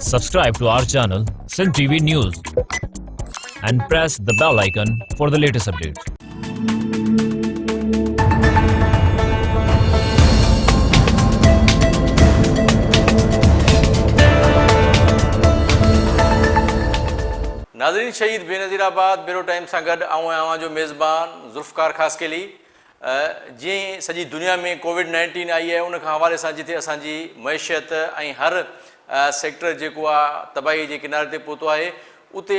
Subscribe to our channel Sindh TV News and press the bell icon for the latest updates. ناظرين شهيد بينظير آباد bureau time سان گڏ آئون آهيان اوهان جو ميزبان ذوالفقار خاصخيلي جيئن ئي سڄي دنيا ۾ ڪووڊ نائنٽين آئي آهي ان کان حوالي سان جتي اسان جي معيشت ۽ هر سيڪٽر جيڪو آهي تباهي جي ڪناري تي پهتو آهي اتي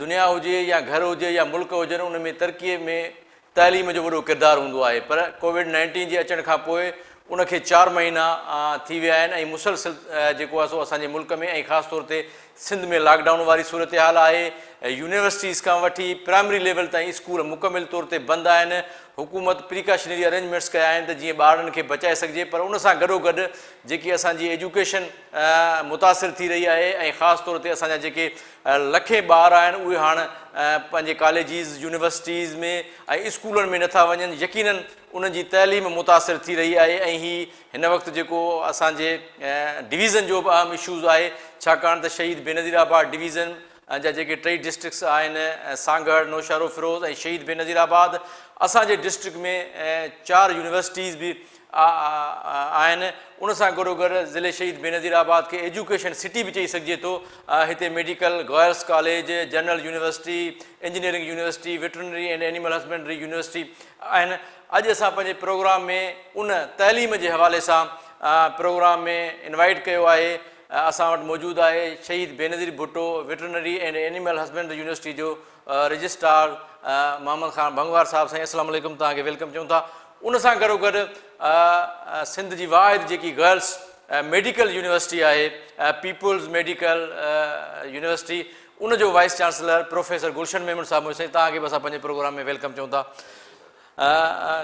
دنيا هجي يا گهر هجي يا ملڪ هجن ان ۾ ترقي ۾ تعليم جو وڏو ڪردار هوندو آهي پر ڪووڊ نائنٽين جي اچڻ کان پوء ان کي چار مهينا ٿي ويا آهن ۽ مسلسل جيڪو آهي سو اسان جي ملڪ ۾ ۽ خاص طور تي سنڌ ۾ لاڪ ڊائون واري صورتحال آهي، يونيورسٽيز کان وٺي پرائمري ليول تائين اسڪول مڪمل طور تي بند آهن، حڪومت پريڪاشنري ارينجمينٽس ڪيا آهن ته جيئن ٻارڙن کي بچائي سگهجي پر ان سان گڏوگڏ جيڪي اسان جي ايجوڪيشن متاثر ٿي رهي آهي ۽ خاص طور تي اسان جا جيڪي لکين ٻار آهن اهي هاڻ پنهنجي ڪاليجز يونيورسٽيز ۾ ۽ اسڪولن ۾ نٿا وڃن يقينن انهن جي تعليم متاثر ٿي رهي آهي ۽ هي هن وقت جيڪو اسان جي ڊويزن جو به اهم اشوز آهي ڇاڪاڻ ته شهيد بينظير آباد ڊويزن جا جيڪي ٽئي ڊسٽرڪٽس آهن سانگهڙ، نوشهروفيروز ۽ شهيد بينظير آباد اسان جي ڊسٽرڪٽ ۾ چار يونيورسٽيز به آهن ان سان گڏوگڏ ضلعي شهيد بينظير آباد کي ايجوڪيشن سٽي به چئي سگهجي ٿو هتي medical girls college, general university, engineering university, veterinary and animal husbandry university آهن اڄ اسان پنهنجي پروگرام ۾ ان تعليم جي حوالي سان پروگرام ۾ انوائيٽ ڪيو آهي اسان وٽ موجود آهي شهيد Benazir Bhutto veterinary and animal husbandry university جو رجسٽرار محمد خان ڀنگوار صاحب سائين السلام عليڪم توهان کي welcome چئون ٿا ان سان گڏو گڏ سنڌ جي واحد جيڪي گرلس ميڊيڪل يونيورسٽي آهي پيپلز ميڊيڪل يونيورسٽي ان جو vice chancellor professor Gulshan Memon صاحب سائين توهان کي به اسان پنهنجي پروگرام ۾ welcome چئون ٿا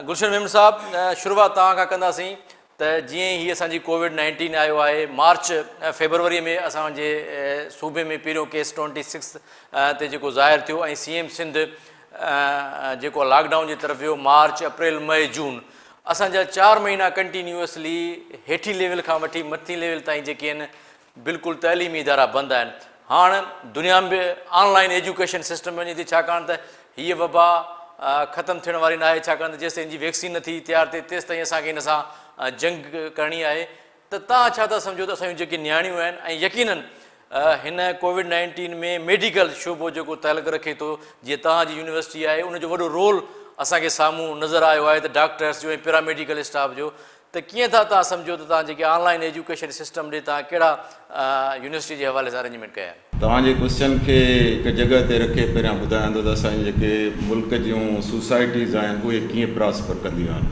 گلشن ميمڻ صاحب شروعات توهان کان ڪنداسين ته جيئن ئي هي اسان جي ڪووڊ نائنٽين آيو آهي مارچ فيبروري ۾ اسان جي صوبي ۾ پهريون ڪيس ٽوئنٽي سڪس تي جيڪو ظاهر ٿيو ۽ سي ايم سنڌ جيڪو لاڪ ڊائون جي طرف ويو مارچ اپريل مئي جون اسان جا چار مهينا ڪنٽينيوسلي هيٺين ليول کان وٺي مٿين ليول تائين جيڪي آهن بلڪل تعليمي ادارا بند آهن هاڻ دنيا ۾ به آن لائن ايجوڪيشن سسٽم وڃي ٿي ڇاڪاڻ ته هيء وبا ختم ٿيڻ واري ناهي ڇاڪاڻ ته جيستائين ان جي ويڪسين نٿي تيار ٿئي تيستائين اسان کي ان سان جنگ ڪرڻي آهي ته توهان ڇا ٿا سمجهو ته اسان جون جيڪي نياڻيون آهن ۽ يقينن هن ڪووڊ نائنٽين ۾ ميڊيڪل شعبو جيڪو تعلق رکي ٿو جيئن توهان جي يونيورسٽي آهي ان جو وڏو رول اسان کي سامهون نظر آيو آهي ته ڊاڪٽرس جو ۽ پيراميڊيڪل اسٽاف جو ته ڪيئن ٿا توهان سمجهو ته توهان جيڪي آن لائن ايجوڪيشن سسٽم ڏي توهان ڪهڙا يونيورسٽي جي حوالي سان ارينجمينٽ ڪيا آهن؟ توهان جي ڪوئسچن کي هڪ جڳهه تي رکي پهريان ٻڌايان ٿو ته اسان جي جيڪي ملڪ جون سوسائٽيز آهن اهي ڪيئن پراسپر ڪنديون آهن.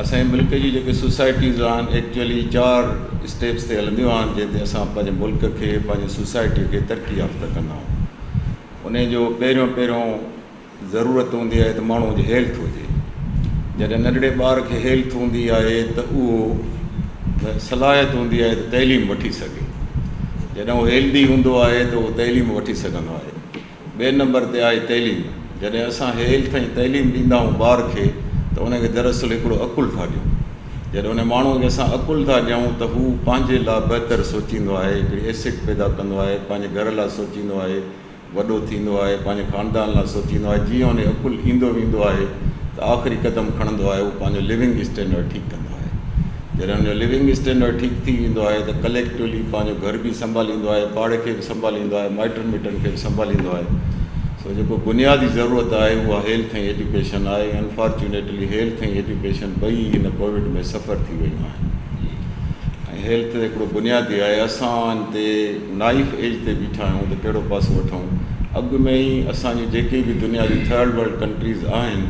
اسان جي ملڪ جي جيڪي سوسائٽيز آهن ايڪچوئلي چار اسٽيپس تي هلنديون آهن جنهن تي اسان پنهنجي ملڪ کي پنهنجي سوسائٽي کي ترقي يافته ڪندا آهيون. انهي جو پهريون پهريون ضرورت هوندي آهي ته ماڻهوء جي هيلٿ هجي. جڏهن ننڍڙي ٻار کي هيلٿ هوندي آهي ته اهو صلاحيت هوندي آهي ته تعليم وٺي سگهي. جڏهن اهو هيلدي هوندو آهي ته اهو تعليم وٺي سگهندو آهي. ٻئي نمبر تي آهي تعليم. جڏهن اسان هيلٿ ۽ تعليم ڏيندا آهيون ٻار کي ته ان کي دراصل هڪڙو عقل ٿا ڏيون. جڏهن ان ماڻهوء کي اسان عقل ٿا ڏيون ته هو پنهنجي لاء بهتر سوچيندو آهي، هڪڙي ايسيٽ پيدا ڪندو آهي، پنهنجي گهر لاء سوچيندو آهي. وڏو ٿيندو آهي، پنهنجي خاندان لاء سوچيندو آهي، جيئن ان عقل ايندو ويندو آهي ته آخري قدم کڻندو آهي، هو پنهنجو لونگ اسٽينڊرڊ ٺيڪ ڪندو آهي. جڏهن ان جو لونگ اسٽينڊرڊ ٺيڪ ٿي ويندو آهي ته ڪليڪٽولي پنهنجو گهر به سنڀاليندو آهي، پاڙي کي به سنڀاليندو آهي، مائٽن مٽن کي به سنڀاليندو آهي. سو جيڪو بنيادي ضرورت آهي اها هيلٿ ۽ ايجوڪيشن آهي ۽ انفارچونيٽلي هيلٿ ۽ ايجوڪيشن ٻئي هن ڪووڊ ۾ سفر ٿي ويون آهن. ۽ هيلٿ هڪڙو بنيادي آهي اسان ان تي نائيف ايج تي بيٺا آهيون ته ڪهڙو پاسو وٺون اڳ ۾ ئي اسان جون جيڪي به دنيا جون ٿرڊ ورلڊ ڪنٽريز آهن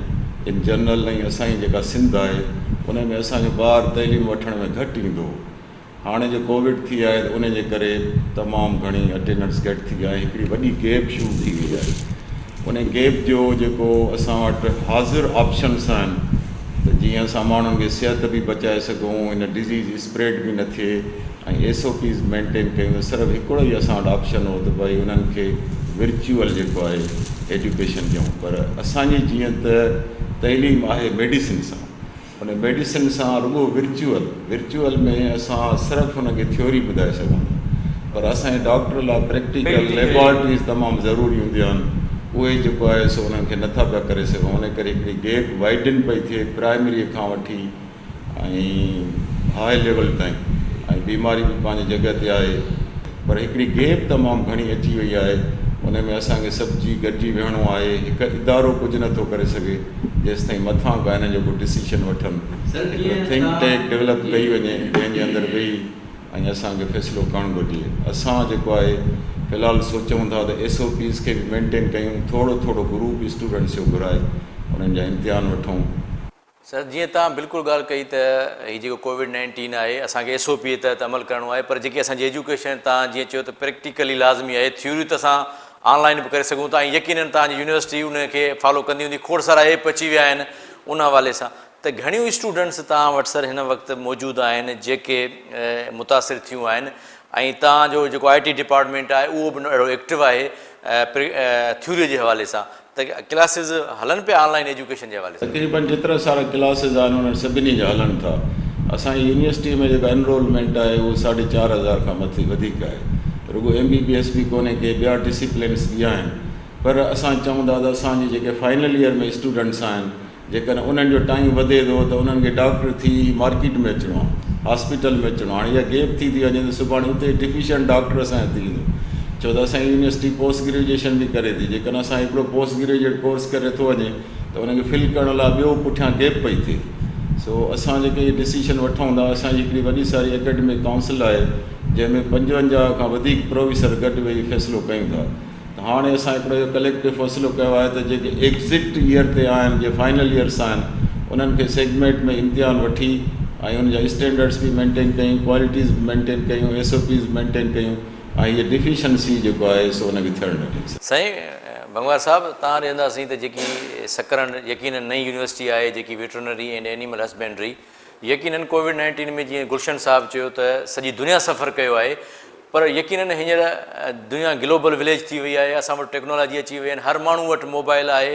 ان جنرل ۽ اسان جي جيڪا سنڌ آهي ان ۾ اسان جو ٻار تعليم وٺڻ ۾ گهٽ ايندو هو هاڻي جو ڪووڊ ٿي آهي ته ان جي ڪري تمام گهڻي اٽينڊنس گهٽ ٿي آهي هڪڙي وڏي گيپ شروع ٿي وئي آهي ان گيپ جو جيڪو اسان وٽ حاضر آپشنس آهن ته جيئن اسان ماڻهن کي صحت به بچائي سگهون هن ڊزيز اسپريڊ به نه ٿئي ۽ ايس او پيز مينٽين ڪيون ته صرف هڪڙو ئي اسان وٽ آپشن هو ته ڀائي انهن کي ورچوئل جيڪو آهي ايجوڪيشن ڏيون پر اسان جي جيئن ته تعليم آهي ميڊيسن سان ان ميڊيسن سان رڳو ورچوئل ورچوئل ۾ اسان صرف ان کي ٿيوري ٻڌائي سگهون ٿا. پر اسان جي ڊاڪٽر لاء پريڪٽيڪل ليبارٽريز تمام ضروري هونديون آهن اهي جيڪو آهي سو انهن کي نٿا پيا ڪري سگهون ان ڪري هڪڙي گيپ وائيڊن پئي ٿئي پرائمري کان وٺي ۽ هاء ليول تائين ۽ بيماري به پنهنجي جڳهه تي آهي پر هڪڙي گيپ تمام گهڻي اچي وئي آهي ان ۾ اسان کي سڀجي گڏجي ويهڻو آهي هڪ ادارو ڪجهه نه ٿو ڪري سگهي جيستائين مٿان کان هنن جو ڪو ڊسيشن وٺن هڪڙو ٿنڪ ٽينڪ ڊولپ ڪئي وڃي جنهن جي اندر ويهي ۽ اسان کي فيصلو ڪرڻ گهرجي اسان جيڪو آهي في الحال سوچون ٿا ته ايس او پيز کي به مينٽين ڪيون ٿورو ٿورو گروپ اسٽوڊنٽس جو گهرائي انهن جا امتحان وٺون. سر جيئن توهان بلڪل ڳالهه ڪئي ته هي جيڪو ڪووڊ نائنٽين آهي اسان کي ايس او پي تحت عمل ڪرڻو آهي پر جيڪي اسان جي ايجوڪيشن توهان جيئن چيو ته پريڪٽيڪلي لازمي آهي ٿيوري ته اسان آن لائن به ڪري سگهون ٿا ۽ يقينن توهان جي يونيورسٽي ان کي فالو ڪندي هوندي کوڙ سارا ايپ اچي ويا آهن ان حوالي سان ته گهڻيون اسٽوڊنٽس توهان وٽ سر هن وقت موجود آهن جيڪي متاثر ٿيون آهن ۽ توهان جو جيڪو آء ٽي ڊپارٽمينٽ آهي اهو به اهڙو ايڪٽو آهي ٿيوري جي حوالي سان ته ڪلاسز هلن پيا آن لائن ايجوڪيشن جي حوالي سان. تقريبن جيترا سارا ڪلاسز آهن انهن سڀني جا هلن ٿا. اسان جي يونيورسٽيء ۾ جيڪا انرولمينٽ آهي اهو ساڍي چار هزار کان مٿي وڌيڪ آهي. رڳو ايم بي بي ايس به ڪونهي ڪي ٻيا ڊسيپلينس به آهن پر اسان چئون ٿا ته اسان جي جيڪي فائنل ايئر ۾ اسٽوڊنٽس آهن جيڪڏهن انهن جو ٽائيم وڌي ٿو ته انهن کي ڊاڪٽر ٿي مارڪيٽ ۾ اچڻو آهي هاسپيٽل ۾ اچڻو آهي هاڻي اها گيپ ٿي ٿي وڃي ته سڀاڻي اتي ڊفيشنٽ ڊاڪٽر اسان جو ٿي ويندو ڇو ته اسان جي يونيورسٽي پوسٽ گريجوئيشن به ڪري ٿي جيڪڏهن اسان هڪڙو پوسٽ گريجوئيٽ ڪورس ڪري ٿو وڃي ته ان کي فل ڪرڻ لاء ٻيو پٺيان گيپ پئي ٿئي سو اسان جيڪي اهي ڊسيشن وٺون ٿا اسان جي هڪڙي وڏي ساري اڪيڊمڪ ڪائونسل آهي جنهن ۾ 55 کان وڌيڪ پروفيسر گڏ ويهي فيصلو ڪيون ٿا ته هاڻي اسان هڪڙو اهو ڪليڪٽو فيصلو ڪيو آهي ته جيڪي ايگزٽ ايئر تي آهن جي فائنل ايئرس آهن انهن کي سيگمينٽ ۾ امتحان وٺي ۽ ان جا اسٽينڊرڊس به مينٽين ڪيون ڪوالٽيز به مينٽين ڪيون ايس او پيز به مينٽين ڪيون ۽ هيء ڊفيشنسي جيڪو آهي سو ان کي ٿيڻ نه ڏئي. سائين بنگوار صاحب تان ڏينداسين ته جيڪي سڪرنڊ يقينن نئين يونيورسٽي آهي جيڪي ويٽرنري اينڊ اينيمل هسبينڊري يقينن ڪووڊ نائنٽين ۾ جيئن گلشن صاحب چيو ته سڄي دنيا سفر ڪيو آهي پر يقينن هينئر دنيا گلوبل وليج ٿي وئي آهي اسان وٽ ٽيڪنالاجي اچي وئي آهن هر ماڻهو وٽ موبائل آهي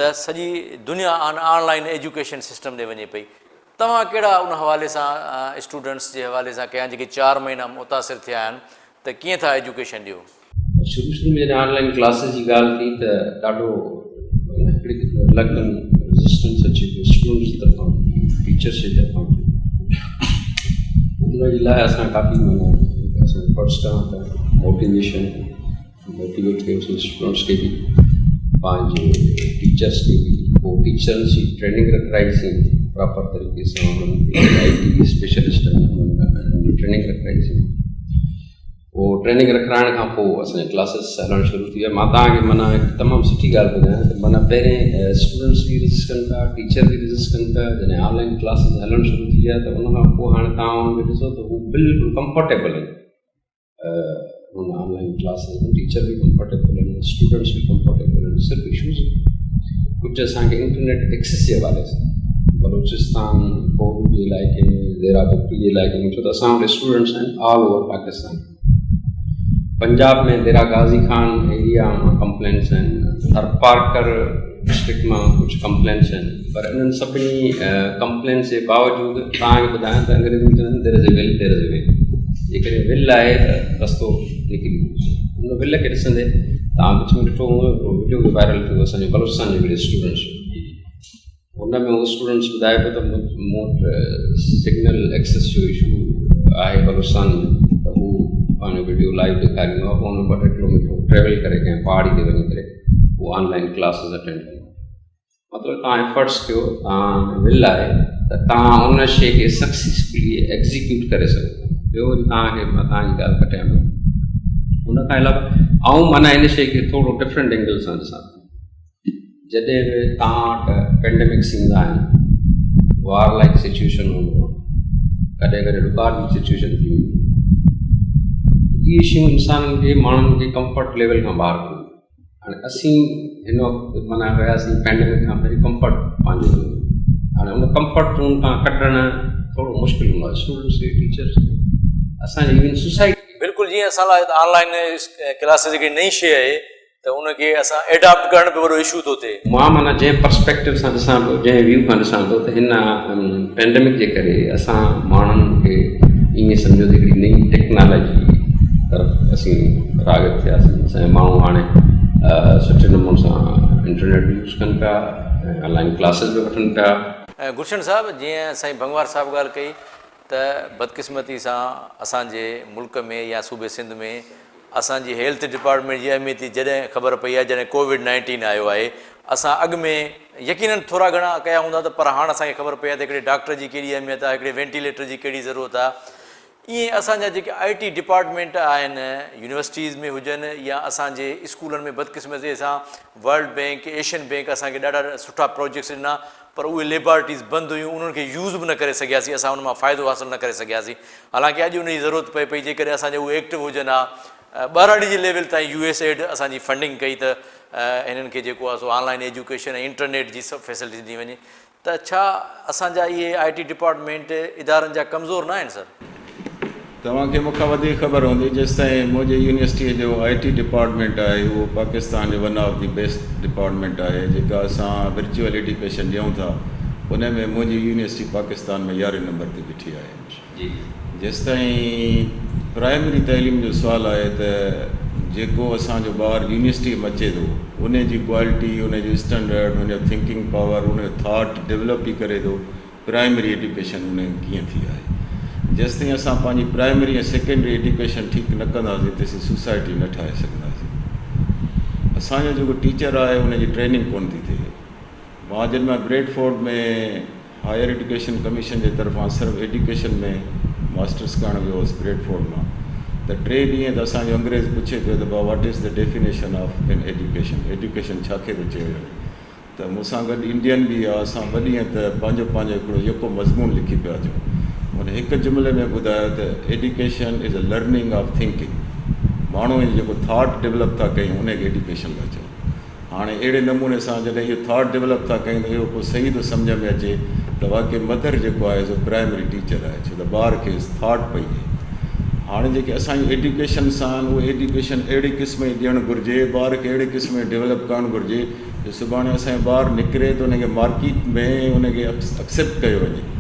ته سڄي دنيا آن آن لائن ايجوڪيشن سسٽم ڏي وڃي پئي توهان ڪهڙا ان حوالي سان اسٽوڊنٽس جي حوالي سان ڪيا جيڪي چار مهينا متاثر ٿيا آهن ته ڪيئن ٿا ايجوڪيشن ڏيو؟ شروع شروع ۾ جڏهن آن لائن ڪلاسز جي ڳالهه ٿي ته ڏاڍو هڪڙي قسم جو رلڪٽنٽ ريزسٽنس اچي ويو اسٽوڊنٽس جي طرفان ٽيچرس جي طرفان ان جي لاء اسان ڪافي معنيٰ اسان افرٽس ڪيا پيا موٽيويشن موٽيويٽ ڪيوسين اسٽوڊنٽس کي به پنهنجي ٽيچرس کي به پوء ٽيچرس جي ٽريننگ رکرائيسين پراپر طريقي سان انهن کي I T specialist آهن انهن جي ٽريننگ رکرائيسين پوء ٽريننگ رکرائڻ کان پوء اسان جا ڪلاسز هلڻ شروع ٿي ويا مان توهان کي معنيٰ هڪ تمام سٺي ڳالهه ٻڌايان ته معنيٰ پهرين اسٽوڊنٽس به ريزسٽ ڪن پيا ٽيچر به ريزسٽ ڪن پيا جڏهن آن لائن ڪلاسز هلڻ شروع ٿي ويا ته ان کان پوء هاڻي توهان انهن کي ڏسو ته هو بلڪل ڪمفرٽيبل آهن هن آن لائن ڪلاسز ۾ ٽيچر به ڪمفرٽيبل آهن اسٽوڊنٽس به ڪمفرٽيبل آهن صرف اشوز ڪجهه اسان کي انٽرنيٽ ايڪسس جي حوالي سان بلوچستان ڪورو جي علائقي ۾ ديرا بگٽي جي علائقي ۾ ڇو ته اسان وٽ اسٽوڊنٽس آهن آل اوور پاڪستان پنجاب ۾ ديرا غازي خان ايريا مان ڪمپلينس آهن ٿرپارڪر ڊسٽرڪٽ مان ڪجهه ڪمپلينس آهن پر انهن سڀني ڪمپلينس جي باوجود توهان کي ٻڌايان ته انگريزي ۾ چوندا آهن there is a will there is a way جيڪڏهن ول آهي ته رستو نڪري ويندو ان ول کي ڏسندي توهان وچ ۾ ڏٺو هوندو هڪڙو وڊيو به وائرل ٿيو اسان جي بلوچستان جي هڪڙي اسٽوڊنٽس جو ان ۾ هو اسٽوڊنٽس ٻڌائي پيو ته مون وٽ سگنل ايڪسس جو اشو آهي بلوچستان ۾ ته هو پنهنجو وڊيو لائيو ڏيکاريندو آهي پوء ان ٻه ٽي ڪلوميٽر ٽريول ڪري ڪنهن پهاڙي تي وڃي ڪري هو آن لائن ڪلاسز اٽينڊ ڪندو آهي مطلب توهان افرٽس ڪيو توهان ۾ ول آهي ته توهان ان شيء کي سڪسيسفلي ايگزيڪيوٽ ڪري سگهو ٿا ٻيو وري توهان کي مان توهان جي ڳالهه ڪٽيان پيو ان کان علاوه آئون معنيٰ ان شيء کي ٿورو ڊفرنٽ اينگل سان ڏسان ٿو جڏهن به توهان وٽ پينڊمڪس ايندا آهن وار لائڪ سچويشن هوندو آهي ڪڏهن ڪڏهن ڏڪار جي سچويشن ٿي ويندي آهي اهي شيون انسانن کي ماڻهن کي ڪمفرٽ ليول کان ٻاهر ڪنديون هاڻي اسين هن وقت معنيٰ هياسين پينڊمڪ کان پهرين ڪمفرٽ پنهنجو زون هاڻي ان ڪمفرٽ زون کان ڪڍڻ ٿورو مشڪل هوندو آهي اسٽوڊنٽس کي ٽيچرس کي اسان جي ايون سوسائٽي بلڪل جيئن اسان لاء آن لائن ڪلاسز هڪڙي نئين شيء آهي ته ان کي اسان ايڊاپٽ ڪرڻ به وڏو اشو ٿو ٿئي. مان معنيٰ جنهن پرسپيڪٽو سان ڏسان پيو جنهن ويو کان ڏسان ٿو ته هن پينڊمڪ جي ڪري اسان ماڻهن کي ائين سمجهو ته هڪڙي نئين ٽيڪنالاجي طرف راغب ٿياسين. اسان جا ماڻهو هاڻي سٺي نموني سان انٽرنيٽ به يوز ڪن پيا ۽ آن لائن ڪلاسز به وٺن پيا. گلشن صاحب جيئن سائين ڀنگوار صاحب ڳالهه ڪئي ته بدقسمتي سان اسان جي ملڪ ۾ يا صوبي سنڌ ۾ اسان جي هيلٿ ڊپارٽمينٽ جي اهميت جي جڏهن خبر پئي آهي جڏهن ڪووڊ نائنٽين آيو آهي اسان اڳ ۾ يقينن ٿورا گهڻا ڪيا هوندا ته پر هاڻ اسان کي خبر پئي آهي ته هڪڙي ڊاڪٽر جي ڪيڏي اهميت آهي هڪڙي وينٽيليٽر جي ڪهڙي ضرورت آهي ائين اسان جا جيڪي آء ٽي ڊپارٽمينٽ آهن يونيورسٽيز ۾ هجن يا اسان جي اسڪولن ۾ بدقسمتي سان ورلڊ بينڪ ايشين بينڪ اسان کي ڏاڍا سٺا پروجيڪٽس ڏنا پر اهي ليبارٽريز بند هيون انهن کي يوز به نه ڪري سگهياسين اسان ان مان فائدو حاصل نه ڪري سگهياسين حالانڪه اڄ ان جي ضرورت پئي پئي جيڪڏهن اسان جا اهي ايڪٽو هجن ها ٻهراڙي جي ليول تائين يو ايس ايڊ اسان جي فنڊنگ ڪئي ته هنن کي جيڪو آهي سو آن لائن ايجوڪيشن ۽ انٽرنيٽ جي سڀ فيسلٽيز ڏني وڃي ته ڇا اسان جا اهي آء ٽي ڊپارٽمينٽ ادارن جا ڪمزور نه آهن سر؟ توهان کي مون کان وڌيڪ خبر هوندي جيستائين منهنجي يونيورسٽيء جو آء ٽي ڊپارٽمينٽ آهي اهو پاڪستان جو one of the best department آهي جيڪا اسان ورچوئل ايڊيوڪيشن ڏيون ٿا ان ۾ منهنجي يونيورسٽي پاڪستان ۾ يارهين نمبر تي بيٺي آهي جيستائين پرائمري تعليم جو سوال آهي ته جيڪو اسان جو ٻار يونيورسٽيء ۾ اچي ٿو ان جي ڪوالٽي ان جو اسٽينڊرڊ ان جو ٿنڪنگ پاور ان جو ٿاٽ ڊولپ ئي ڪري ٿو پرائمري ايڊيوڪيشن ان جي ڪيئن ٿي آهي. جيستائين اسان پنهنجي پرائمري ۽ سيڪنڊري ايڊيوڪيشن ٺيڪ نه ڪنداسين تيسين سوسائٽي نه ٺاهي سگهنداسين. اسان جو جيڪو ٽيچر آهي ان جي ٽريننگ ڪونه ٿي ٿئي. مان جڏهن مان Bradford ۾ higher education commission جي طرفان صرف ايڊيوڪيشن ۾ ماسٽرس ڪرڻ ويو هوس بريڊ فورڊ مان ته ٽي ڏينهن ته اسان جو انگريز پڇي پيو ته ڀاء what is the definition of an education education ڇا کي ٿو چيو وڃي. ته مون سان گڏ انڊين به هئا، اسان ٻه ڏينهن ته پنهنجو پنهنجو هڪڙو يڪو مضمون لکي پيا اچون. هن هڪ جملي ۾ ٻڌايو ته education is a learning of thinking ماڻهوء جو جيڪو ٿاٽ ڊولپ ٿا ڪيون ان کي ايڊيوڪيشن ٿا چئون. هاڻي اهڙي نموني سان جڏهن اهو ٿاٽ ڊولپ ٿا ڪيون ته اهو پوء صحيح ٿو سمجهه ۾ اچي ته واقعي مڌر جيڪو آهي سو پرائمري ٽيچر آهي ڇو ته ٻار کي ٿاٽ پئي ڏئي. هاڻي جيڪي اسان جون ايڊيوڪيشنس آهن اهي ايڊيوڪيشن اهڙي قسم جي ڏيڻ گهرجي ٻار کي اهڙي قسم جي ڊولپ ڪرڻ گهرجي جو سڀاڻي اسان جو ٻار نڪري ته ان کي مارڪيٽ ۾ ان کي اڪسيپٽ ڪيو وڃي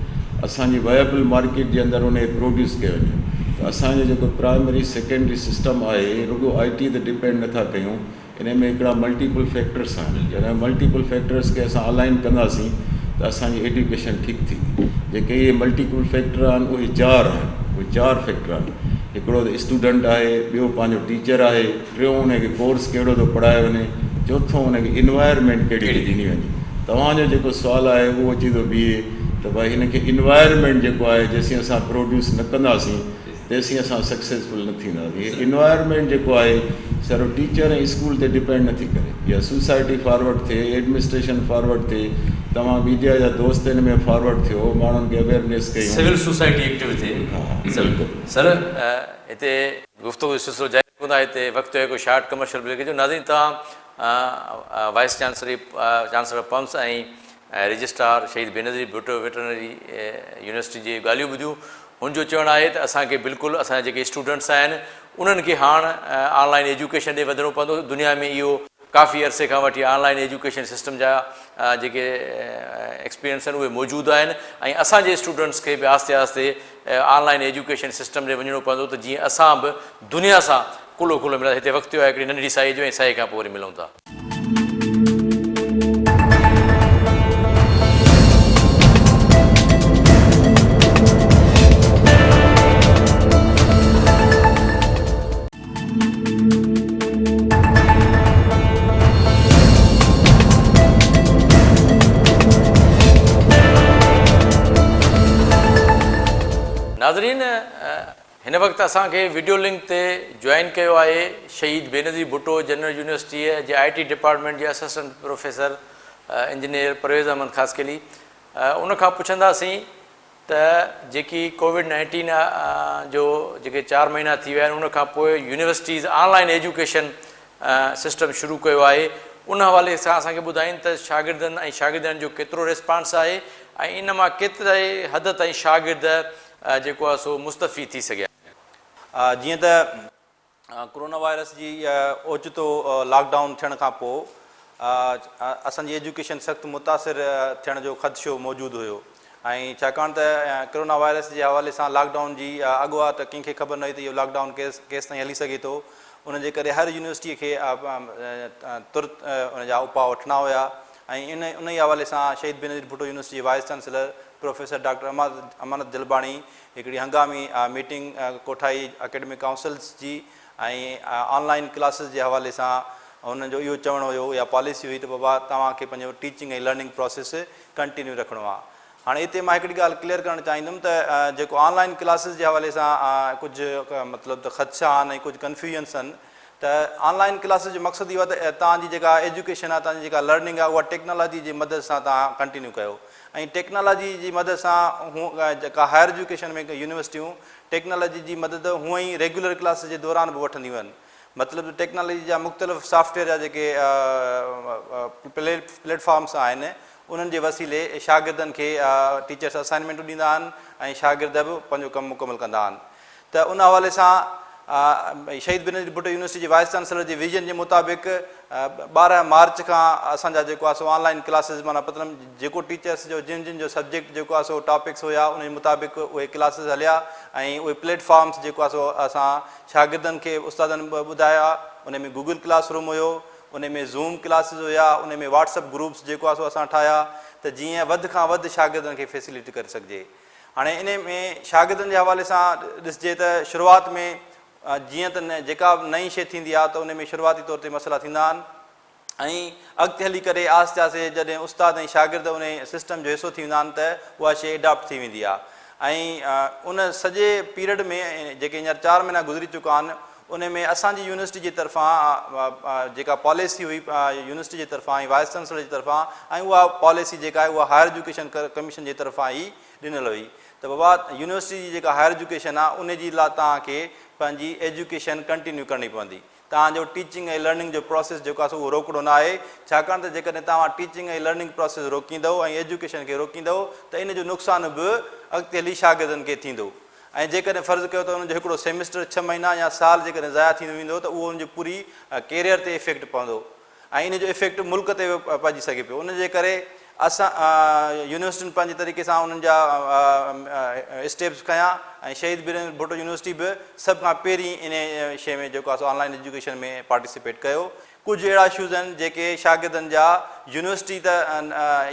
اسان جي وائبل مارڪيٽ جي اندر ان کي پروڊيوس ڪيو وڃي ته اسان جو جيڪو پرائمري سيڪنڊري سسٽم آهي رڳو آئي ٽي تي ڊپينڊ نٿا ڪيون ان ۾ هڪڙا ملٽيپل فيڪٽرس آهن جڏهن ملٽيپل فيڪٽرس کي اسان الائن ڪنداسين ته اسان جي ايڊيوڪيشن ٺيڪ ٿيندي جيڪي اهي ملٽيپل فيڪٽر آهن اهي چار آهن اهي چار فيڪٽر آهن هڪڙو ته اسٽوڊنٽ آهي ٻيو پنهنجو ٽيچر آهي ٽيون ان کي ڪورس ڪهڙو ٿو پڙهايو وڃي، چوٿون ان کي انوائرمينٽ ڪهڙي ٿي ڏني وڃي. توهان جو جيڪو سوال آهي اهو اچي ٿو بيهي ته ڀائي هن کي انوائرمينٽ جيڪو آهي جيسين اسان پروڊيوس نه ڪنداسين تيسين اسان سڪسيسفل نه ٿينداسين. هي انوائرمينٽ جيڪو آهي سر ٽيچر ۽ اسڪول تي ڊپينڊ نٿي ڪري. اها سوسائٽي فارورڊ ٿئي، ايڊمنسٽريشن فارورڊ ٿئي، توهان ميڊيا جا دوست ان ۾ فارورڊ ٿيو، ماڻهن کي اويئرنيس ڪيون. سول سوسائٽي ايڪٽو ٿئي. ها بلڪل. سر هتي گفتگو جو سلسلو جاري رکندا هتي وقت ٿيو هڪ شارٽ ڪمرشل بريڪ جو ناظرين توهان vice chancellor chancellor PUMS ۽ registrar Shaheed Benazir Bhutto veterinary university جي ڳالهيون ٻڌيون هن جو چوڻ آهي ته اسان کي بلڪل اسان جا جيڪي اسٽوڊنٽس آهن انهن کي هاڻ آن لائن ايجوڪيشن ڏي وڌڻو پوندو دنيا ۾ اهو ڪافي عرصي کان وٺي آن لائن ايجوڪيشن سسٽم جا جيڪي ايڪسپيرينس آهن اهي موجود آهن ۽ اسان جي اسٽوڊنٽس کي به آهستي آهستي آن لائن ايجوڪيشن سسٽم ڏي وڃڻو پوندو ته جيئن اسان به دنيا سان ڪلهو ڪلهو ملائي هتي وقت ٿيو آهي هڪڙي ننڍڙي ساهي جو ۽ ساهي کان پوء وري ملون ٿا. ناظرين هن وقت اسان کي وڊيو لنڪ تي جوائن ڪيو آهي شهيد بينظير ڀٽو جنرل يونيورسٽيء جي آء ٽي ڊپارٽمينٽ جي assistant professor engineer Parvez Ahmed Khaskheli ان کان پڇنداسين ته جيڪي ڪووڊ نائنٽين جو جيڪي چار مهينا ٿي ويا آهن ان کان پوء universities online education system شروع ڪيو آهي ان حوالي سان اسان کي ٻڌائين ته شاگردن ۽ شاگردياڻين جو ڪيترو ريسپانس آهي ۽ ان مان ڪيتري حد تائين شاگرد جيڪو آهي سو مستفيد ٿي سگهيا آهن. جيئن ته ڪورونا وائرس جي اوچتو لاڪ ڊائون ٿيڻ کان پوء اسان جي ايجوڪيشن سخت متاثر ٿيڻ جو خدشو موجود هيو ۽ ڇاڪاڻ ته ڪرونا وائرس جي حوالي سان لاڪ ڊائون جي اڳواٽ ڪنهن کي خبر نه هئي ته اهو لاڪ ڊائون ڪيستائين هلي سگهي ٿو ان جي ڪري هر يونيورسٽي کي ترت ان جا اپاء وٺڻا هيا ۽ ان انهي حوالي سان شهيد بينظير ڀٽو يونيورسٽي جي vice chancellor professor doctor Amanat Jalbani هڪڙي هنگامي ميٽنگ ڪوٺائي اڪيڊمڪ ڪائونسلز جي ۽ آن لائين ڪلاسز جي حوالي سان هنن جو اهو چوڻ هيو يا پاليسي هئي ته بابا توهان کي پنهنجو ٽيچنگ ۽ لرننگ پراسيس ڪنٽينيو رکڻو آهي. هاڻي اتي مان هڪڙي ڳالهه ڪليئر ڪرڻ چاهيندم ته جيڪو آن لائين ڪلاسز جي حوالي سان ڪجهه مطلب ته خدشا آهن ۽ ڪجهه ڪنفيوزنس آهن ته آن لائين ڪلاسز جو مقصد اهو آهي ته توهان جي جيڪا ايجوڪيشن آهي توهان جي جيڪا لرننگ آهي اها ٽيڪنالاجي جي مدد سان توهان ڪنٽينيو ڪيو ۽ ٽيڪنالاجي جي مدد سان جيڪا هائر ايجوڪيشن ۾ يونيورسٽيون ٽيڪنالاجي جي مدد هونئن ئي ريگيولر ڪلاسز جي دوران به وٺنديون آهن مطلب ته ٽيڪنالاجي جا مختلف سافٽ ويئر جا جيڪي پليٽ فارمس آهن انهن جي وسيلي شاگردن کي ٽيچرس اسائنمينٽون ڏيندا آهن ۽ شاگرد به پنهنجو ڪم مڪمل ڪندا آهن ته ان حوالي سان شهيد بينظير ڀٽو يونيورسٽي جي وائيس چانسلر جي ويزن جي مطابق 12 مارچ کان اسان جا جيڪو آهي سو آن لائن ڪلاسز معنيٰ مطلب جيڪو ٽيچرس جو جن جن جو سبجيڪٽ جيڪو آهي سو ٽاپڪس هيا ان جي مطابق اهي ڪلاسز هليا ۽ اهي پليٽ فارمس جيڪو آهي سو اسان شاگردن کي استادن ٻڌايا ان ۾ گوگل ڪلاس روم هيو ان ۾ زوم ڪلاسز هيا ان ۾ واٽس اپ گروپس جيڪو آهي سو اسان ٺاهيا ته جيئن وڌ کان وڌ شاگردن کي فيسلٽي ڪري سگهجي هاڻي ان ۾ شاگردن جي حوالي سان ڏسجي ته شروعات ۾ جيئن ته جيڪا به نئين شيء ٿيندي آهي ته ان ۾ شروعاتي طور تي مسئلا ٿيندا آهن ۽ اڳتي هلي ڪري آهستي آهستي جڏهن استاد ۽ شاگرد ان سسٽم جو حصو ٿي ويندا آهن ته اها شيء اڊاپٽ ٿي ويندي آهي ۽ ان سڄي پيريڊ ۾ جيڪي هينئر چار مهينا گذري چڪا آهن ان ۾ اسان جي يونيورسٽي جي طرفان جيڪا پاليسي هئي يونيورسٽي جي طرفان ۽ وائيس چانسلر جي طرفان ۽ اها پاليسي جيڪا آهي اها هائر ايجوڪيشن ڪميشن جي طرفان ئي ڏنل هئي ته بابا يونيورسٽي جي جيڪا هائر ايجوڪيشن آهي ان جي لاء توهان کي پنهنجي ايجوڪيشن ڪنٽينيو ڪرڻي پوندي توهان جو ٽيچنگ ۽ لرننگ جو پراسيس جيڪو آهي سو اهو روڪڻو نه آهي ڇاڪاڻ ته جيڪڏهن توهان ٽيچنگ ۽ لرننگ پراسيس روڪيندؤ ۽ ايجوڪيشن کي روڪيندؤ ته ان جو نقصان به اڳتي هلي شاگردن کي ٿيندو ۽ جيڪڏهن فرض ڪيو ته انهن جو هڪڙو سيمسٽر ڇهه مهينا يا سال جيڪڏهن ضايع ٿيندو ويندو ته اهو ان جي پوري ڪيريئر تي افيڪٽ پوندو ۽ ان جو افيڪٽ ملڪ تي به پئجي سگهي پيو ان جي ڪري اسان يونيورسٽين پنهنجي طريقي سان انهن جا اسٽيپس کنيا ۽ شهيد بينظير ڀٽو يونيورسٽي به سڀ کان پهرين ان شيء ۾ جيڪو آهي سو آن لائن ايجوڪيشن ۾ پارٽيسپيٽ ڪيو. ڪجهه اهڙا اشوز آهن جيڪي شاگردن جا يونيورسٽي ته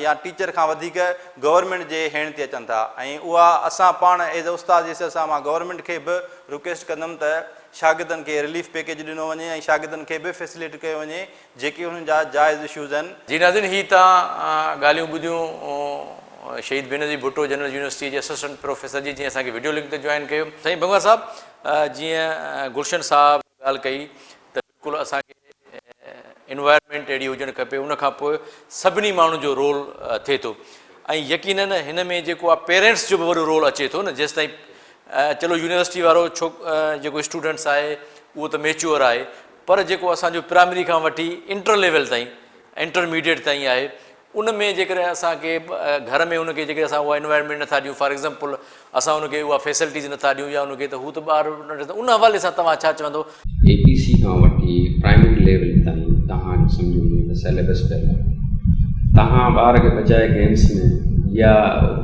يا ٽيچر کان وڌيڪ گورنمينٽ جي هيڻ تي اچن ٿا ۽ اها اسان پاڻ ايز اي استاد جي حيثيت سان مان گورنمينٽ کي به رڪويسٽ ڪندم ته شاگردن کي رليف پيڪيج ڏنو وڃي ۽ شاگردن کي به فيسليٽ ڪيو وڃي جيڪي انهن جا جائز اشوز آهن. جي ناظرين هي توهان ڳالهيون ٻڌيون شهيد بينظير ڀٽو جنرل يونيورسٽي جي اسسٽنٽ پروفيسر جي جنهن اسان کي وڊيو لنڪ تي جوائن ڪيو. سائين بنگوار صاحب جيئن گلشن صاحب ڳالهه ڪئي ته بلڪل اسان کي انوائرمينٽ اهڙي هجڻ کپي ان کان پوء سڀني ماڻهن جو رول ٿئي ٿو ۽ يقينن هن ۾ جيڪو آهي پيرنٽس جو به وڏو رول اچي ٿو نه جيستائين چلو يونيورسٽي وارو ڇو جيڪو اسٽوڊنٽس آهي اهو ته ميچوئر آهي پر جيڪو اسان جو پرائمري کان وٺي انٽر ليول تائين انٽرميڊيٽ تائين آهي ان ۾ جيڪڏهن اسان کي گهر ۾ ان کي جيڪڏهن اسان اها انوائرمينٽ نٿا ڏيون فار ايگزامپل اسان ان کي اها فيسلٽيز نٿا ڏيون يا ان کي ته هو ته ٻار ان حوالي سان توهان ڇا چوندو؟ اي پي سي کان وٺي پرائمري ليول تائين توهان جو سمجهو وڃي ته سيليبس پيل آهي توهان ٻار کي بجاء گيمس ۾ يا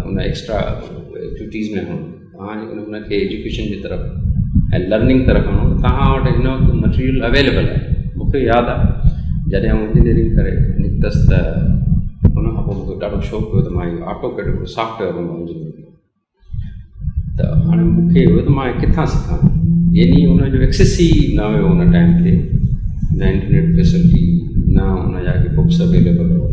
ان ايڪسٽرا ايڪٽيوٽيز ۾ هڻو توهان جيڪڏهن هن کي ايجوڪيشن جي طرف ۽ لرننگ طرف آڻو ته توهان وٽ هن وقت مٽيريل اويليبل آهي مونکي ياد آهي جڏهن آئون انجنيئرنگ ڪري نڪتس ته ان کان پوء مونکي ڏاڍو شوق هيو ته مان اهو آٽو ڪيڊ هڪڙو سافٽ ويئر هوندو آهي انجنيئرنگ جو ته هاڻي مونکي هيو ته مان ڪٿان سکان يعني ان جو ايڪسيس ئي نه هيو ان ٽائيم تي نه انٽرنيٽ فيسلٽي نه ان جا ڪي بڪس اويليبل هئا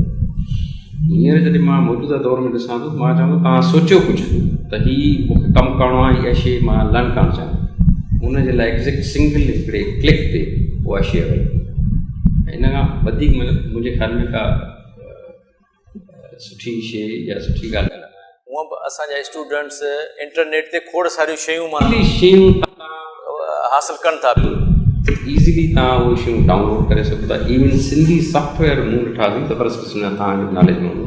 هينئر جڏهن مان موجوده دور ۾ ڏسان ٿو ته مان چوان ٿو توهان سوچيو ڪجهه ته هي مون کي ڪم ڪرڻو آهي اها شيء مان لرن ڪرڻ چاهيان ٿو ان جي لاء ايگزيڪٽ سنگل هڪڙي ڪلڪ تي اها شيء اويليبل آهي ان کان وڌيڪ مطلب منهنجي خيال ۾ ڪا سٺي شيء يا سٺي ڳالهه ڪانه آهي. هونء به اسان جا اسٽوڊنٽس انٽرنيٽ تي کوڙ ساريون شيون معنيٰ شيون حاصل ڪن ٿا. ايزلي توهان اهي شيون ڊائون لوڊ ڪري سگهو ٿا ايون سنڌي سافٽ ويئر مون ڏٺا سين زبردست قسم جا توهان کي به ناليج ۾ هوندو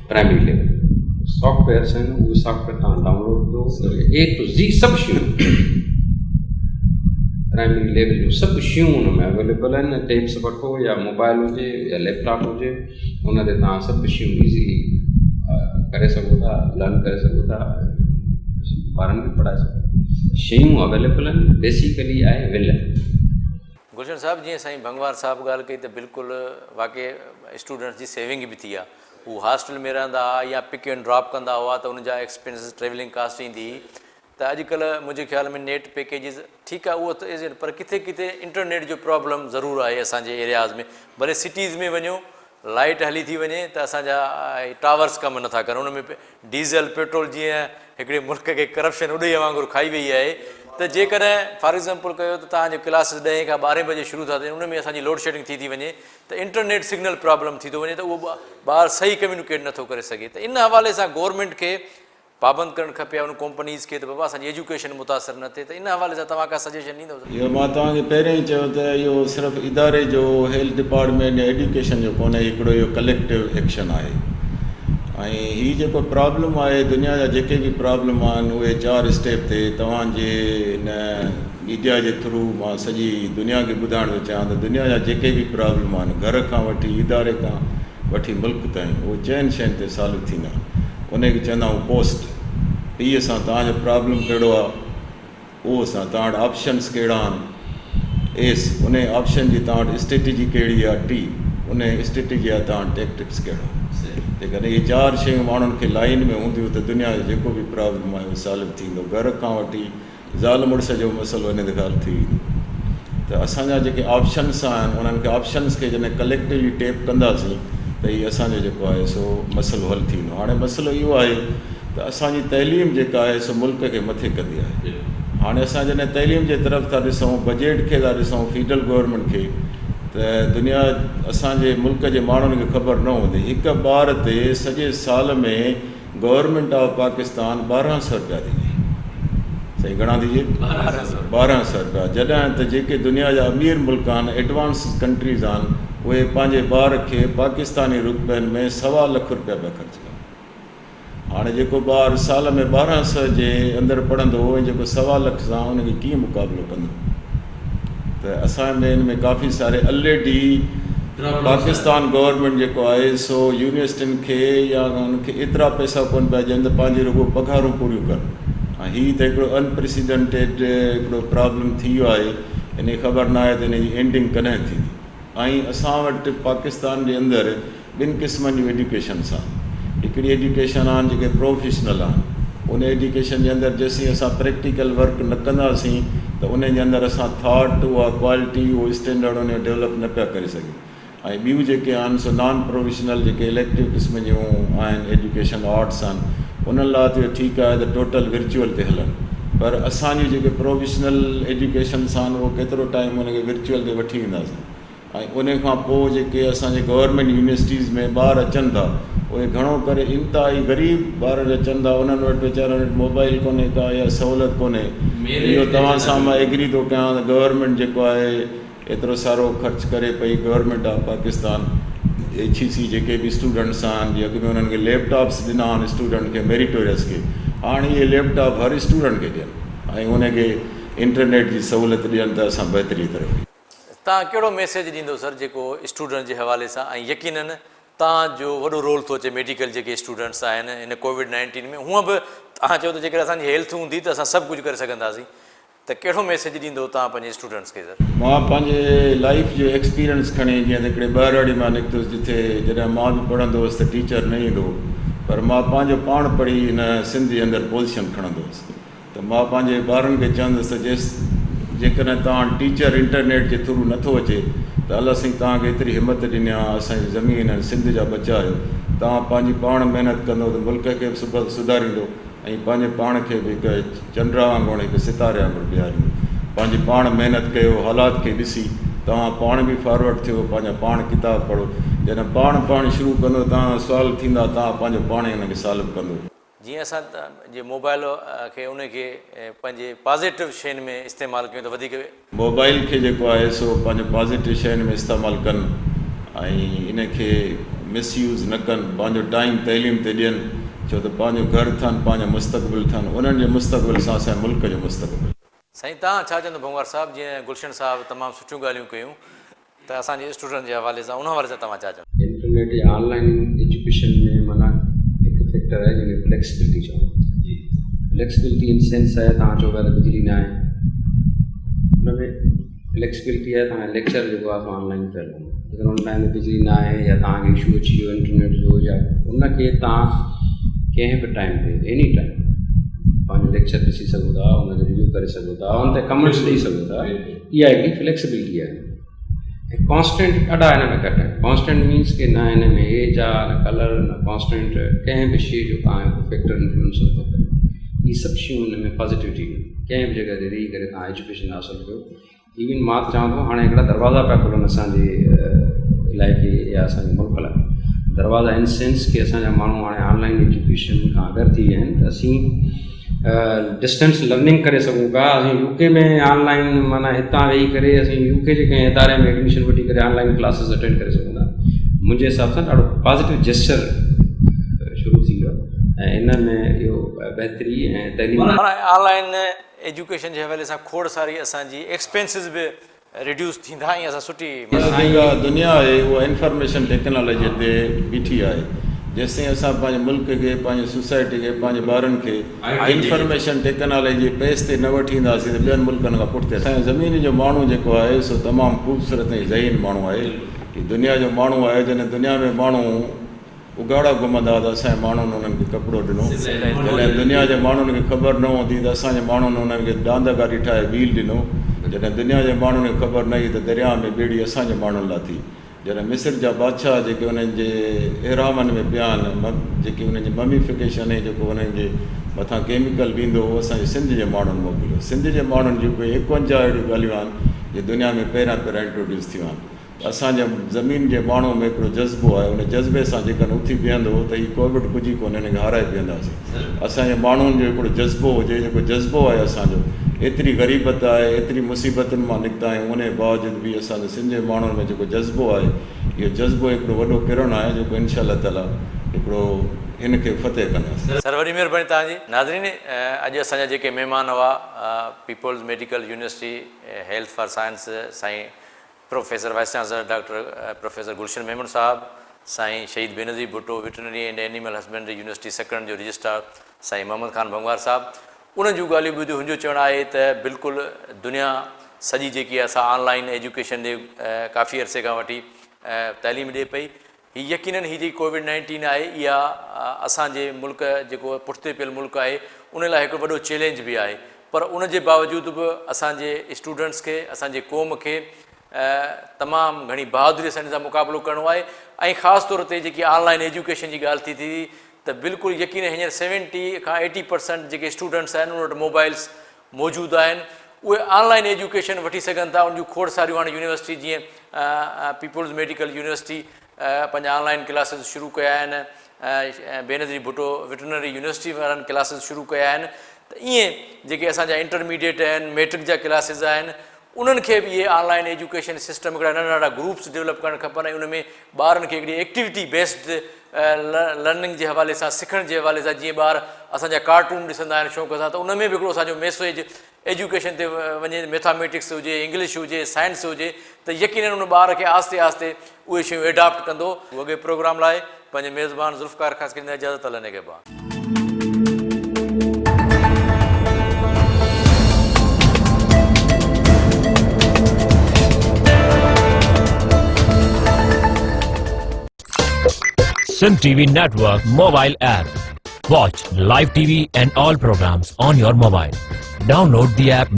پرائمري ليول سافٽ ويئرس آهن اهي سافٽ ويئر توهان ڊائون لوڊ ڪيو اي ٽو زي سڀ شيون پرائمري ليول جون سڀ شيون ان ۾ اويليبل آهن ٽيبس وٺو يا موبائل هجي يا ليپ ٽاپ هجي ان تي توهان سڀ شيون ايزلي ڪري سگهو ٿا لرن ڪري سگهو ٿا ٻارن کي پڙهائي سگهو ٿا شيون اويليبل آهن بيسيڪلي آهي ول. گلشن صاحب جيئن سائين ڀنگوار صاحب ڳالهه ڪئي ته بلڪل واقعي اسٽوڊنٽس جي سيونگ به ٿي آهي هو هاسٽل ۾ رهندا هئا يا پڪ اينڊ ڊراپ ڪندا هئا ته ان جا ايڪسپينسز ٽريولنگ ڪاسٽ ايندي هئي ته اڄڪلهه منهنجي خيال ۾ نيٽ پيڪيجز ٺيڪ آهي اهو ته ايز پر ڪٿي ڪٿي انٽرنيٽ جو پرابلم ضرور آهي اسان جي ايرياز ۾ ڀلي سٽيز ۾ وڃو لائيٽ هلي ٿي وڃي ته اسان جا ٽاورس ڪم نٿا ڪن ان ۾ ڊيزل پيٽرول جيئن هڪڙي ملڪ کي ڪرپشن اڏهي وانگر کائي وئي آهي ته جيڪڏهن فار ايگزامپل ڪيو ته توهان جو ڪلاسز ڏهين کان ٻارهين بجي شروع ٿا ٿين ان ۾ اسان جي لوڊ شيڊنگ ٿي ٿي وڃي ته انٽرنيٽ سگنل پرابلم ٿي ٿو وڃي ته اهو ٻار صحيح ڪميونيڪيٽ نٿو ڪري سگهي ته ان حوالي سان گورنمينٽ کي پابند ڪرڻ کپي ان ڪمپنيز کي ته بابا اسان جي ايجوڪيشن متاثر نه ٿئي ته ان حوالي سان توهان ڪا سجيشن ڏيندو سر. اهو مان توهان کي پهريان ئي چيو ته اهو صرف اداري جو هيلٿ ڊپارٽمينٽ يا ايجوڪيشن جو ڪونهي هڪڙو اهو ڪليڪٽو ايڪشن آهي ۽ هي جيڪو پرابلم آهي دنيا جا جيڪي به پرابلم آهن اهي چار اسٽيپ تي توهان جي هن ميڊيا جي ٿرو مان سڄي دنيا کي ٻڌائڻ ٿو چاهيان ته دنيا جا جيڪي به پرابلم آهن گهر کان وٺي اداري کان وٺي ملڪ تائين اهو چئن شين تي سالو ٿيندا انهي کي چوندا آهيون پوسٽ پي سان توهان جو پرابلم ڪهڙو آهي او سان توهان وٽ آپشنس ڪهڙا آهن ايس انهي آپشن جي توهان وٽ اسٽريٽجي ڪهڙي آهي ٽي انهي اسٽريٽجي جا توهان وٽ ٽيڪٽڪس ڪهڙا آهن جيڪڏهن اهي چار شيون ماڻهن کي لائين ۾ هونديون ته دنيا جو جيڪو به پرابلم آهي اهو سالو ٿيندو گهر کان وٺي زال مڙس جو مسئلو ان تي حل ٿي ويندو ته اسان جا جيڪي آپشنس آهن انهن کي آپشنس کي جڏهن ڪليڪٽولي ٽيپ ڪنداسين ته هي اسان جو جيڪو آهي سو مسئلو حل ٿي ويندو هاڻي مسئلو اهو آهي ته اسان جي تعليم جيڪا آهي سو ملڪ کي مٿي ڪندي آهي هاڻي اسان جڏهن تعليم جي طرف ٿا ڏسون بجيٽ کي ٿا ڏسون فيڊرل گورنمينٽ کي ته دنيا اسان جي ملڪ جي ماڻهن کي خبر نه هوندي هڪ ٻار تي سڄي سال ۾ گورنمينٽ آف پاڪستان 12 سئو رپيا ٿي ڏئي. سائين گهڻا ٿي ڏئي؟ 12 سئو رپيا. جڏهن ته جيڪي دنيا جا امير ملڪ آهن، ايڊوانس ڪنٽريز آهن، اهي پنهنجي ٻار کي پاڪستاني رپين ۾ سوا لک رپيا پيا خرچ ڪن. هاڻي جيڪو ٻار سال ۾ 12 سئو جي اندر پڙهندو ۽ جيڪو سوا لک سان ان کي ڪيئن مقابلو ڪندو؟ ته اسان ۾ ان ۾ ڪافي ساري الريڊي پاڪستان گورنمينٽ جيڪو آهي سو يونيورسٽين کي يا ان کي ايترا پئسا ڪون پيا ڏين ته پنهنجي رڳو پگهارون پوريون ڪن ۽ هي ته هڪڙو انپريسيڊنٽيڊ هڪڙو پرابلم ٿي ويو آهي ان جي خبر ناهي ته ان جي اينڊنگ ڪڏهن ٿيندي ۽ اسان وٽ پاڪستان جي اندر ٻن قسمن جون ايڊيوڪيشنس آهن. هڪڙي ايڊيوڪيشن آهن جيڪي پروفيشنل آهن. ان ايڊيوڪيشن جي اندر جيسين اسان پريڪٽيڪل ورڪ نه ڪنداسين ته انهي جي اندر اسان ٿاٽ اها ڪوالٽي اهو اسٽينڊرڊ ان جو ڊولپ نه پيا ڪري سگهون ۽ ٻيون جيڪي آهن سو نان پروفيشنل جيڪي اليڪٽو قسم جون آهن ايڊيوڪيشن آرٽس آهن انهن لاء ته اهو ٺيڪ آهي ته ٽوٽل ورچوئل تي هلن پر اسان جون جيڪي پروفيشنل ايڊيوڪيشنس آهن اهو ڪيترو ٽائيم ان کي ورچوئل تي وٺي وينداسين. ۽ ان کان پوء جيڪي اسان جي گورنمينٽ يونيورسٽيز ۾ ٻار اچن ٿا اهي گهڻو ڪري انتهائي غريب ٻار اچن ٿا انهن وٽ ويچارن وٽ موبائل ڪونهي ڪا يا سهولت ڪونهي اهو توهان سان مان ايگري ٿو ڪيان ته گورنمينٽ جيڪو آهي ايترو سارو خرچ ڪري پئي government of Pakistan H E C جيڪي به اسٽوڊنٽس آهن جي اڳ ۾ انهن کي ليپ ٽاپس ڏنا آهن اسٽوڊنٽ کي ميريٽوريس کي هاڻي اهي ليپ ٽاپ هر اسٽوڊنٽ کي ڏين ۽ ان کي انٽرنيٽ جي سهولت ڏين ته اسان بهتري طرف توهان ڪهڙو ميسيج ڏيندو سر جيڪو اسٽوڊنٽس جي حوالي سان ۽ يقينن توهان جو وڏو رول ٿو اچي ميڊيڪل جيڪي اسٽوڊنٽس آهن هن ڪووڊ 19 ۾ هونء به توهان چيو ته جيڪڏهن اسان جي هيلٿ هوندي ته اسان سڀ ڪجهه ڪري سگهنداسين ته ڪهڙو ميسيج ڏيندو توهان پنهنجي اسٽوڊنٽس کي سر. مان پنهنجي لائيف جو ايڪسپيرينس کڻي جيئن ته هڪڙي ٻهراڙي مان نڪتس جتي جڏهن مان به پڙهندو هوس ته ٽيچر نه ايندو هو پر مان پنهنجو پاڻ پڙهي هن سنڌ جي اندر پوزيشن کڻندو هوس ته مان پنهنجي ٻارن کي چوندس ته جيس جيڪڏهن توهان وٽ ٽيچر انٽرنيٽ جي ٿرو نٿو اچي ته الله سائين توهان کي ايتري همت ڏني آهي اسان جي زمين ۽ سنڌ جا ٻچا آهيو توهان پنهنجي پاڻ محنت ڪندو ته ملڪ کي به سڌاريندو ۽ پنهنجي پاڻ کي به هڪ چنڊ وانگر هڪ ستاري وانگر بيهاريندو پنهنجي پاڻ محنت ڪيو حالات کي ڏسي توهان پاڻ به فارورڊ ٿيو پنهنجا پاڻ ڪتاب پڙهو جڏهن پاڻ پاڻ شروع ڪندو توهان سوال ٿيندا توهان پنهنجو پاڻ ئي ان کي سالو ڪندو. جيئن اسان جي موبائل کي ان کي پنهنجي پازيٽو شين ۾ استعمال ڪيون ته وڌيڪ. موبائل کي جيڪو آهي سو پنهنجو پازيٽو شين ۾ استعمال ڪن ۽ ان کي مس يوز نه ڪن پنهنجو ٽائيم تعليم تي ڏين ڇو ته پنهنجو گهر اٿن پنهنجو مستقبل اٿن انهن جي مستقبل سان اسان جي ملڪ جو مستقبل. سائين توهان ڇا چوندو ڀنگوار صاحب جيئن گلشن صاحب تمام سٺيون ڳالهيون ڪيون ته اسان جي اسٽوڊنٽ جي حوالي سان ان حوالي سان توهان ڇا چوندو. انٽرنيٽ يا آن لائن ايجوڪيشن ۾ معنيٰ هڪ فيڪٽر آهي جنهن کي فليڪسبلٽي چوندا آهن. فليڪسبلٽي ان سينس آهي توهان چئو پيا ته بجلي نه آهي ان ۾ فليڪسبلٽي آهي توهان ليڪچر جيڪو آهي سو آن لائن پيو هلندو جيڪڏهن ان ٽائيم تي بجلي نه آهي يا توهان کي اشو اچي ويو انٽرنيٽ جو يا ان کي توهان ڪنهن به ٽائيم تي ايني ٽائيم پنهنجو ليڪچر ڏسي سگهو ٿا ان کي ريويو ڪري سگهو ٿا ان تي ڪمينٽس ڏئي سگهو ٿا اها هڪڙي فليڪسبلٽي آهي ۽ ڪانسٽنٽ ڏاڍا هن ۾ گهٽ آهن ڪانسٽنٽ مينس ڪي نه هن ۾ ايج آ نه ڪلر نه ڪانسٽنٽ ڪنهن به شي جو توهان جو فيڪٽر انفلوئنس نٿو ڪري اهي سڀ شيون هن ۾ پازيٽوٽي ڪنهن به جڳهه تي ويهي ڪري توهان ايجوڪيشن حاصل ڪيو ايون مان ته چوان ٿو هاڻي هڪڙا دروازا پيا کلن اسانجي علائقي يا اسانجي ملڪ لاء دروازا ان سينس ڪي اسانجا ماڻهو هاڻي آن لائن ايجوڪيشن کان اگر ٿي ويا آهن ته اسين ڊسٽنس لرننگ ڪري سگهون پيا اسين يو ڪي ۾ آن لائن معنيٰ هتان ويهي ڪري اسين يو ڪي جي ڪنهن اداري ۾ ايڊميشن وٺي ڪري آن لائن ڪلاسز اٽينڊ ڪري سگهون ٿا منهنجي حساب سان ڏاڍو پازيٽو جيسچر شروع ٿي ويو ۽ ان ۾ اهو بهتري ۽ تعليم معنيٰ آن لائن ايجوڪيشن جي حوالي سان کوڙ ساري اسان جي ايڪسپينسز به ريڊيوس ٿيندا ۽ اسان سٺي معنيٰ جيڪا دنيا آهي اها انفارميشن ٽيڪنالاجي تي بيٺي آهي جيستائين اسان پنهنجي ملڪ کي پنهنجي سوسائٽي کي پنهنجي ٻارن کي انفارميشن ٽيڪنالاجي جي پيس تي نه وٺي اينداسين ته ٻين ملڪن کان پٺتي اسان جي زمين جو ماڻهو جيڪو آهي سو تمام خوبصورت ۽ ذهين ماڻهو آهي هي دنيا جو ماڻهو آهي جڏهن دنيا ۾ ماڻهو اگهاڙا گهمندا ته اسان جي ماڻهن انهن کي ڪپڙو ڏنو. جڏهن دنيا جي ماڻهن کي خبر نه هوندي ته اسان جي ماڻهن انهن کي ڏاند گاڏي ٺاهي ويل ڏنو. جڏهن دنيا جي ماڻهن کي خبر نه هئي ته درياهه ۾ ٻيڙي اسان جي ماڻهن لاٿي. جڏهن مصر جا بادشاهه جيڪي انهن جي اهرامن ۾ پيا آهن، جيڪي انهن جي مميفڪيشن ۽ جيڪو انهن جي مٿان ڪيميڪل ويندو هو اسان جي سنڌ جي ماڻهن موڪليو. سنڌ جي ماڻهن جون ڪوئي ايڪونجاهه اهڙيون ڳالهيون آهن جي دنيا ۾ پهريان پهريان انٽروڊيوس ٿيون آهن. اسان جي زمين جي ماڻهو ۾ هڪڙو جذبو آهي ان جذبي سان جيڪڏهن اٿي بيهندو ته هي ڪووڊ ڪجهه ئي ڪونهي ان کي هارائي بيهنداسين اسان جي ماڻهن جو هڪڙو جذبو هجي جيڪو جذبو آهي اسان جو ايتري غريبت آهي ايتري مصيبتن مان نڪتا آهيون ان جي باوجود به اسان جي سنڌ جي ماڻهن ۾ جيڪو جذبو آهي اهو جذبو هڪڙو وڏو ڪرڻ آهي جيڪو انشاء الله تعالي هڪڙو هن کي فتح ڪنداسين. سر وڏي مهرباني توهان جي. ناظرين اڄ اسان جا جيڪي مهمان هئا peoples medical university health for science سائين professor vice chancellor doctor professor Gulshan Memon صاحب، سائين Shaheed Benazir Bhutto veterinary and animal husbandry university Sakrand جو رجسٽرار سائين محمد خان ڀنگوار صاحب انهن جون ڳالهيون ٻڌيون هن جو چوڻ آهي ته بلڪل دنيا سڄي جيڪي آهي سا آن لائين ايجوڪيشن ڏي ڪافي عرصي کان وٺي تعليم ڏي پئي هي يقينن هي جيڪي ڪووڊ نائنٽين آهي اها اسان جي ملڪ جيڪو پٺتي پيل ملڪ آهي ان لاء هڪ وڏو چئلينج به آهي پر ان جي باوجود به اسان جي اسٽوڊنٽس کي اسان جي قوم کي تمام گهڻي بهادري سان ان سان مقابلو ڪرڻو آهي ۽ خاص طور تي جيڪي آن لائن ايجوڪيشن جي ڳالهه ٿي ٿي ته بلڪل يقينن هينئر سيونٽي کان ايٽي پرسنٽ جيڪي اسٽوڊنٽس آهن انهن وٽ موبائلس موجود آهن اهي آن لائن ايجوڪيشن وٺي سگهن ٿا ان جون کوڙ ساريون هاڻي يونيورسٽي جيئن پيپلز ميڊيڪل يونيورسٽي پنهنجا آن لائن ڪلاسز شروع ڪيا آهن بينظير ڀٽو وٽرنري يونيورسٽي وارن ڪلاسز شروع ڪيا آهن ته ائين جيڪي اسان جا انٽرميڊيٽ آهن ميٽرڪ جا ڪلاسز آهن انهن کي به اهي آن لائن ايجوڪيشن سسٽم هڪڙا ننڍا ننڍا گروپس ڊولپ ڪرڻ کپن ۽ ان ۾ ٻارن کي هڪڙي ايڪٽيوٽي بيسڊ لرننگ جي حوالي سان سکڻ جي حوالي سان جيئن ٻار اسان جا ڪارٽون ڏسندا آهن شوق سان ته ان ۾ به هڪڙو اسان جو ميسيج ايجوڪيشن تي وڃي ميٿاميٽڪس هجي انگلش هجي سائنس هجي ته يقينن ان ٻار کي آهستي آهستي اهي شيون ايڊاپٽ ڪندو. اڳئين پروگرام لاء پنهنجي ميزبان ذوالفقار خاصخيلي ڏيندا اجازت الله نگهبان. Sindh TV Network mobile app. Watch live TV and all programs on your mobile. Download the app